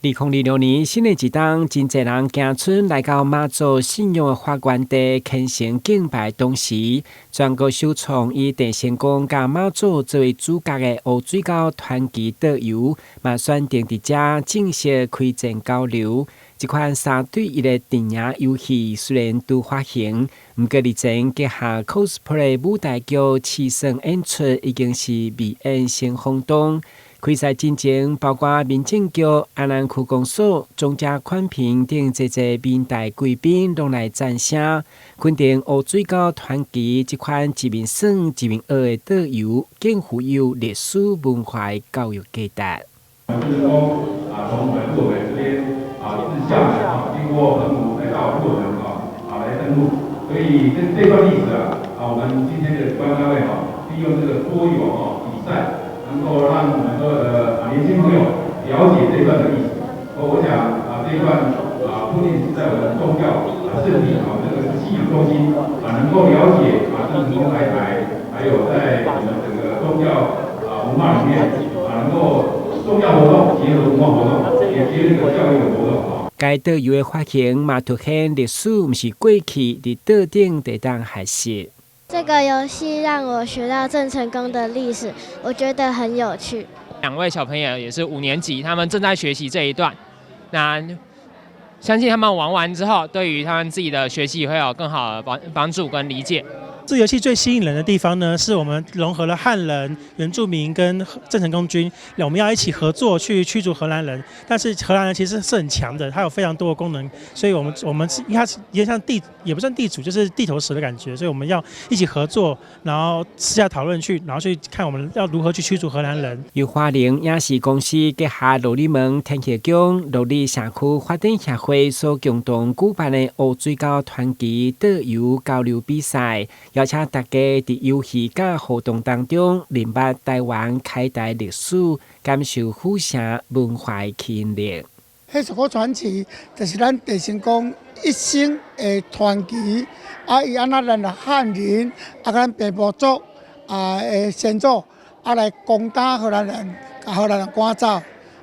2026年新的一冬，真濟人行春來到媽祖信仰的發源地，虔誠敬拜同時，全國首創以鄭成功佮媽祖作為主角的烏水溝傳奇桌遊，嘛選定佇遮正式開戰交流。這款3對1的陣營遊戲雖然拄發行，毋過日前結合 cosplay 舞台劇試算演出，已經是未演先轟動。開賽進前，包括民政局、安南區公所、總家寬頻等濟濟民代貴賓攏來讚聲，肯定烏水溝傳奇這款一面耍一面學的桌遊，更富有歷史文化的教育價值。就是說啊，從本部我們這邊啊，自廈門啊，經過澎湖來到洛門啊，啊來登陸，所以這段歷史啊，啊，我們今天的主辦單位啊，利用這個桌遊啊比賽，能夠讓我們所有的啊年輕朋友了解這段的歷史。我想啊，這一段啊，不僅是在我們宗教啊聖地啊，這個是信仰中心啊，能夠了解啊鄭成功來台，還有在我們整個宗教啊文化裡面啊，能夠宗教活動結合文化活動，也結合這個教育的活動啊。該桌遊的發行嘛，凸顯歷史毋是過去，佇桌頂會當學習。這個遊戲讓我學到鄭成功的歷史，我覺得很有趣。兩位小朋友也是五年級，他們正在學習這一段。那相信他們玩完之後，對於他們自己的學習會有更好的幫助跟理解。這遊戲最吸引人的地方呢，是我們融合了漢人、原住民跟鄭成功軍，我們要一起合作去驅逐荷蘭人。但是荷蘭人其實是很強的，它有非常多的功能，所以我們是一開始也像地也不算地主，就是地頭蛇的感覺，所以我們要一起合作，然後私下討論去，然後去看我們要如何去驅逐荷蘭人。由華聯影視公司結合鹿耳門天后宮、鹿里社區發展協會所共同舉辦的烏水溝傳奇桌遊交流比賽，邀請大家佇遊戲佮互動當中，認捌台灣開台歷史，感受府城文化的吸引力。彼一個傳奇就是咱鄭成功一生的傳奇，啊，伊按怎咱的漢人，啊，咱平埔族啊的先祖，啊來攻打荷蘭人，共荷蘭人趕走，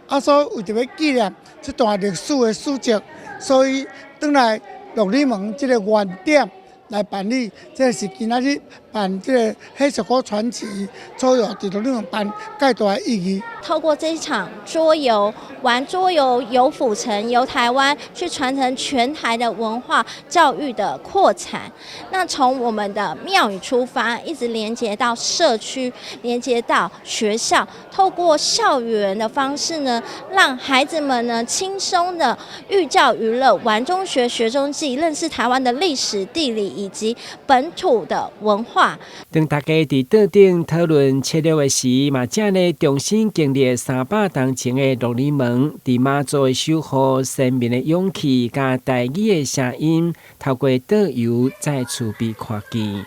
啊，所以為著欲紀念這段歷史的史跡，所以轉來鹿耳門這個原點來辦理，這是今仔日辦這個彼一個傳奇桌遊佇鹿耳門辦蓋大的意義。透過這一場桌遊，玩桌遊遊府城、遊台灣，去傳承全台的文化教育的擴展。那從我們的廟宇出發，一直連接到社區，連接到學校，透過校園的方式呢，讓孩子們呢輕鬆的寓教於樂，玩中學，學中記，認識台灣的歷史、地理以及本土的文化。當大家佇桌頂討論策略的時，嘛正咧重新經歷300冬前的鹿耳門，佇媽祖的守護、先民的勇氣佮台語的聲音，透過桌遊再次被看見。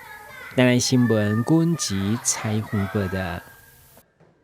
台南新聞，阮子採訪報道。